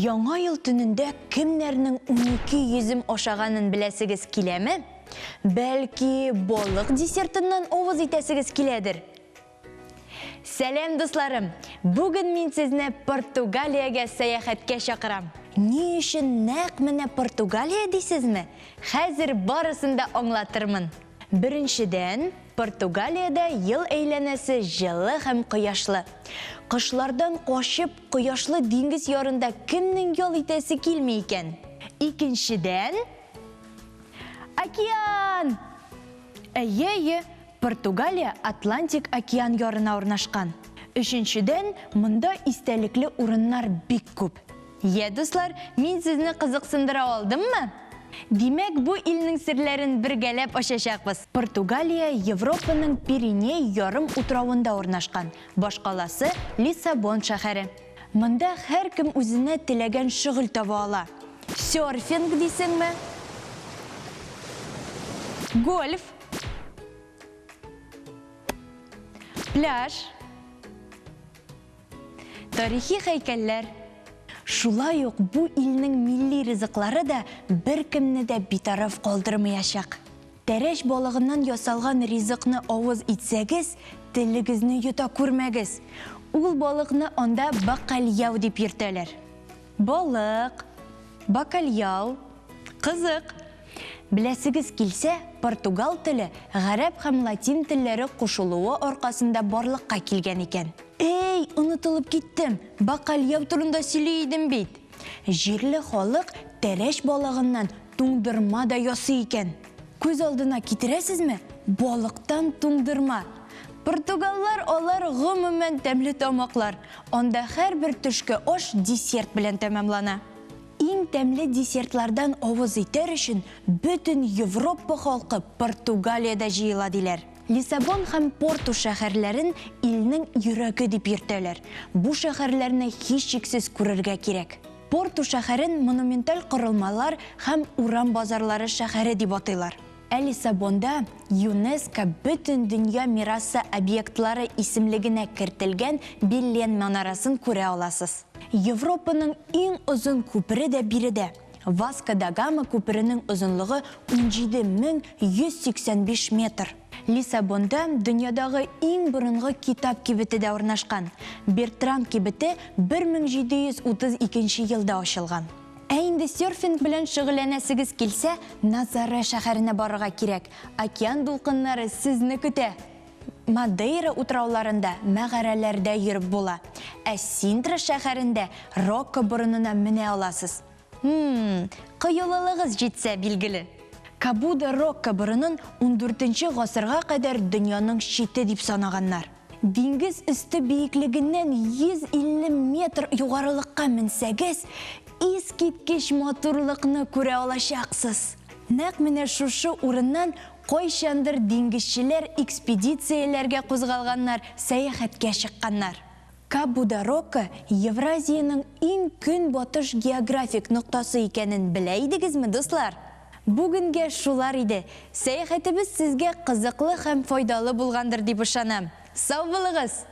Яңа ел төнендә кемнәрнең 12 йөзем ашаганын беләсегез киләме? Бәлки, балык десертыннан авыз итәсегез киләдер? Сәлам, дусларым! Бүген мин сезне Португалиягә сәяхәткә чакырам. Ни өчен нәкъ менә Португалия дисезме? Хәзер барысын да аңлатырмын. Беренчедән, Португалиядә ел әйләнәсе җылы һәм кояшлы. Кышлардан качып, кояшлы диңгез ярында кемнең ял итәсе килми икән? Икенчедән, океан! Әйе, әйе, Португалия Атлантик океан ярына урнашкан. Өченчедән, монда истәлекле урыннар бик күп. Йә, дуслар, мин сезне кызыксындыра алдыммы? Димәк, бу илнең серләрен бергәләп ачачакбыз. Португалия Европаның Пиреней ярым утравында урнашкан, башкаласы, Лиссабон шәһәре. Монда һәркем үзенә теләгән шөгыль таба ала. Серфинг дисеңме? Гольф? Пляж. Тарихи һәйкәлләр. Шулай ук бу илнең милли ризыклары да беркемне дә битараф калдырмыячак. Тәрәч балыгыннан ясалган ризыкны авыз итсәгез, телегезне йота күрмәгез. Ул балыкны анда бакальяу дип йөртәләр. Балык, бакальяу, кызык! Беләсегез килсә, португал теле гарәп һәм латин телләре кушылуы аркасында барлыкка килгән икән. Эй, онытылып киттем, бакальяу турында сөйли идем бит. Җирле халык тәрәч балыгыннан туңдырма да ясый икән. Күз алдына китерәсезме, балыктан туңдырма! Португаллар алар гомумән тәмле тамаклар. Анда һәрбер төшке аш десерт белән тәмамлана. Иң тәмле десертлардан авыз итәр өчен бөтен Европа халкы Португалиядә җыела, диләр. Лиссабон һәм Порту шәһәрләрен илнең йөрәге дип йөртәләр. Бу шәһәрләрне һичшиксез күрергә кирәк. Порту шәһәрен монументаль корылмалар һәм урам базарлары шәһәре дип атыйлар. Ә Лиссабонда ЮНЕСКО Бөтендөнья мирасы объектлары исемлегенә кертелгән Белен манарасын күрә аласыз. Европаның иң озын күпере дә биредә. Васко да Гама күперенең озынлыгы 17185 метр. Лиссабонда дөньядагы иң борынгы китап кибете дә урнашкан. Бертран кибете 1732 елда ачылган. Ә инде серфинг белән шөгыльләнәсегез килсә, Назаре шәһәренә барырга кирәк. Океан дулкыннары сезне көтә! Мадейра утрауларында мәгарәләрдә йөреп була. Ә Синтра шәһәрендә Рокко борынына менә аласыз. Һмм, кыюлылыгыз җитсә, билгеле. Кабу-да-Рокко борынын ундүртенче гасырга кадәр дөньяның чите дип санаганнар. Диңгез өсте биеклегеннән 150 метр югарылыкка менсәгез, искиткеч матурлыкны күрә алачаксыз. Нәкъ менә шушы урыннан кайчандыр диңгезчеләр экспедицияләргә кузгалганнар, сәяхәткә чыкканнар. Кабу-да-Рока Евразиянең иң көнбатыш географик ноктасы икәнен белә идегезме, дуслар? Бүгенгә шулар иде. Сәяхәтебез сезгә кызыклы һәм файдалы булгандыр дип ышанам. Сау булыгыз!